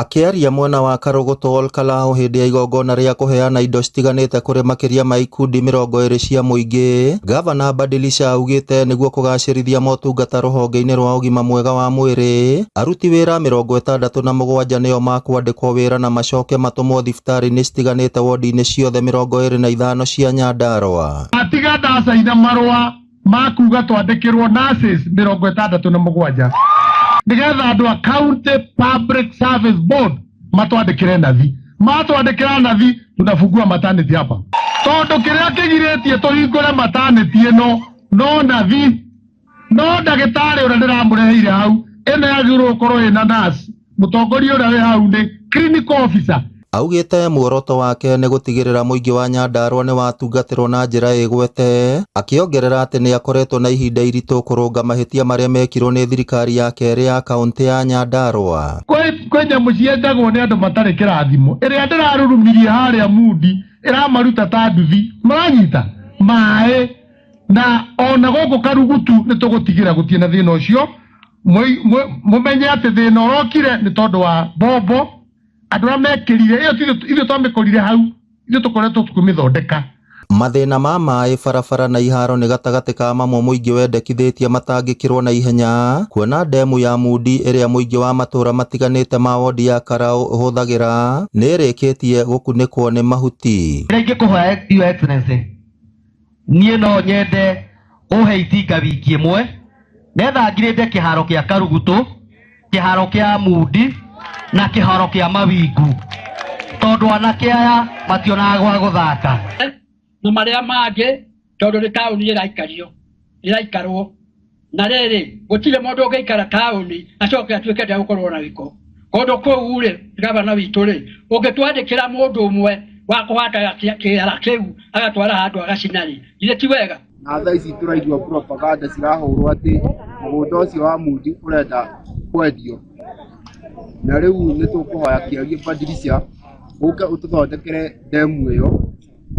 Akĩaria mwena wa Karugutu Ol Kalou hĩndĩ ya igongona rĩa kũheana indo citiganĩte kũrĩ makĩria ma ikundi 20 cia mũingĩ, Gavana Badilisha augĩte nĩguo kũgacĩrithia motungata rũhonge-inĩ rwa ũgima mwega wa mwĩrĩ, aruti wĩra 67 nĩo makwandĩkwo wĩra na macoke matũmwo thibitarĩ-inĩ citiganĩte wodi-inĩ ciothe 25 cia Nyandarua. Atiga ndacaina marũa ma kuga twandĩkĩrwo nurses 67 nigetha andũ a County Public Service Board matwandĩkĩre nathi. Matwandĩkĩra nathi, tunafungua maternity hapa, tondũ kĩrĩa kĩgirĩtie tũhingũre maternity ĩno no nathi, no ndagĩtarĩ ũrĩa ndĩramũreheire hau. Ĩno yagĩrĩirwo gũkorwo ĩna nurse. Mũtongoria ũrĩa wĩ hau nĩ clinical officer. Augĩte muoroto wake nĩ gũtigĩrĩra mũingĩ wa Nyandarua nĩ watungatĩrwo na njĩra ĩgwete, akĩongerera atĩ nĩ akoretwo na ihinda iritũ kũrũnga mahĩtia marĩa mekirwo nĩ thirikari ya kerĩ ya kaũntĩ ya Nyandarua. Kwĩ nyamũ cienjagwo nĩ andũ matarĩ kĩrathimo. Ĩrĩa ndĩrarurumirie harĩa Mundi ĩramaruta ta nduthi maranyita maĩ, na ona gũkũ Karugutu nĩ tũgũtigĩra gũtirĩ na thĩna ũcio. Mũmenye atĩ thĩna ũrokire nĩ tondũ wa mbombo andũ arĩa mekĩrire ĩyo. Ithuĩ twamĩkorire hau, ithuĩ tũkoretwo tũkĩmĩthondeka. Mathĩna ma maĩ, barabara na iharo nĩ gatagatĩ ka mamwe mũingĩ wendekithĩtie matangĩkĩrwo na ihenya, kuona ndemu ya Mundi ĩrĩa mũingĩ wa matũra matiganĩte ma wodi ya Karau ũhũthagĩra nĩ ĩrĩkĩtie gũkunĩkwo nĩ mahuti. Kĩrĩa ingĩkũhoya, Your Excellency, niĩ no nyende ũhe itinga wiki ĩmwe netha ngirĩte kĩharo kĩa Karugutu, kĩharo kĩa Mundi na kĩharo kĩa Mawingu, tondũ anake aya mationaga gwa gũthaka. Na marĩa mangĩ, tondũ nĩ taũni ĩraikario, ĩraikarwo na rĩrĩ, gũtirĩ mũndũ ũngĩikara taũni acoke atuĩke ndegũkorwo na gĩko kũndũ kũu rĩ. Gavana witũ rĩ, ũngĩtwandĩkĩra mũndũ ũmwe wa kũhanda kĩara kĩu agatwara handũ agacina rĩ, githĩ ti wega? Na thaa ici tũraigua propaganda cirahũrwo atĩ mũgũnda ũcio wa Mundi ũrenda kwendio, na rĩu nĩ tũkũhoya Kĩarie Badilisha ũke ũtũthondekere ndemu ĩyo,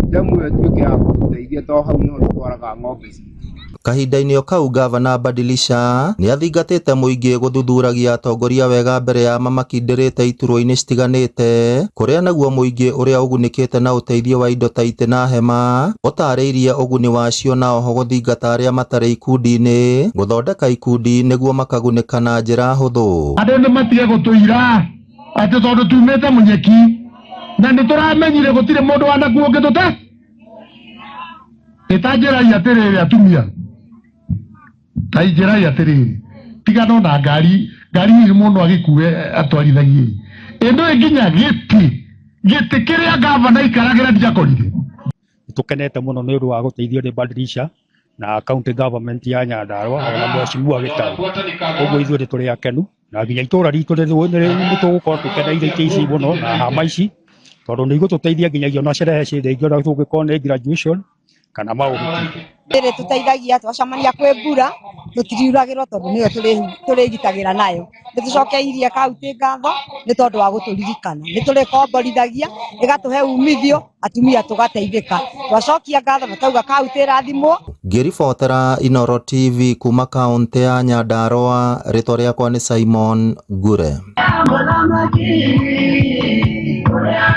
ndemu ĩyo ĩtuĩke ya gũtũteithia, tondũ hau nĩho tũtwaraga ng'ombe citũ. Kahinda-inĩ o kau, Gavana Badilisha nĩ athingatĩte mũingĩ gũthuthuragia atongoria wega mbere ya mamakindĩrĩte iturwa-inĩ citiganĩte, kũrĩa naguo mũingĩ ũrĩa ũgunĩkĩte na ũteithio wa indo ta itĩ na hema ũtarĩirie ũguni wacio, na oho gũthingata arĩa matarĩ ikundi-inĩ gũthondeka ikundi nĩguo makagunĩka na njĩra hũthũ. Andũ nĩ matige gũtũira atĩ tondũ tumĩte mũnyeki, na nĩ tũramenyire gũtirĩ mũndũ wanakuo ũngĩtũte ĩtanjĩrai atĩrĩrĩ, atumia, ta njĩrai atĩrĩrĩ, tigana na ngari. Ngari hihi mũndũ agĩkue atwarithagie ĩno ĩ nginya gĩtĩ kĩrĩa gavana ikaragĩra ndiakorire. Nĩtũkenete mũno nĩ ũndũ wa gũteithio nĩ Badilisha na county government ya Nyandarua ona mheshimiwa Gĩtarũ. Ũguo ithuĩ nĩ tũrĩ akenu, na nginya itũra ritũ nĩ tũgũkorwo tũkeneire itĩ ici mũno na hama ici, tondũ nĩ igũtũteithia nginyagia ona sherehe rĩngĩ ona tũngĩkorwo nĩ graduation kana maũhiki. Ĩrĩ tũteithagia twacemania kwĩ mbura tũtiriuragĩrwo, tondũ nĩyo tũrĩgitagĩra nayo. Nĩ tũcokeirie kaunti ngatho nĩ tondũ wa gũtũririkana. Nĩ tũrĩkomborithagia, ĩgatũhe umithio, atumia tũgateithĩka. Twacokia ngatho na twauga kaunti ĩrathimwo. Ngĩribotera Inooro TV kuma kaũntĩ ya Nyandarua, rĩtwa rĩakwa nĩ Simon Ngure. Mũthamaki ũrĩa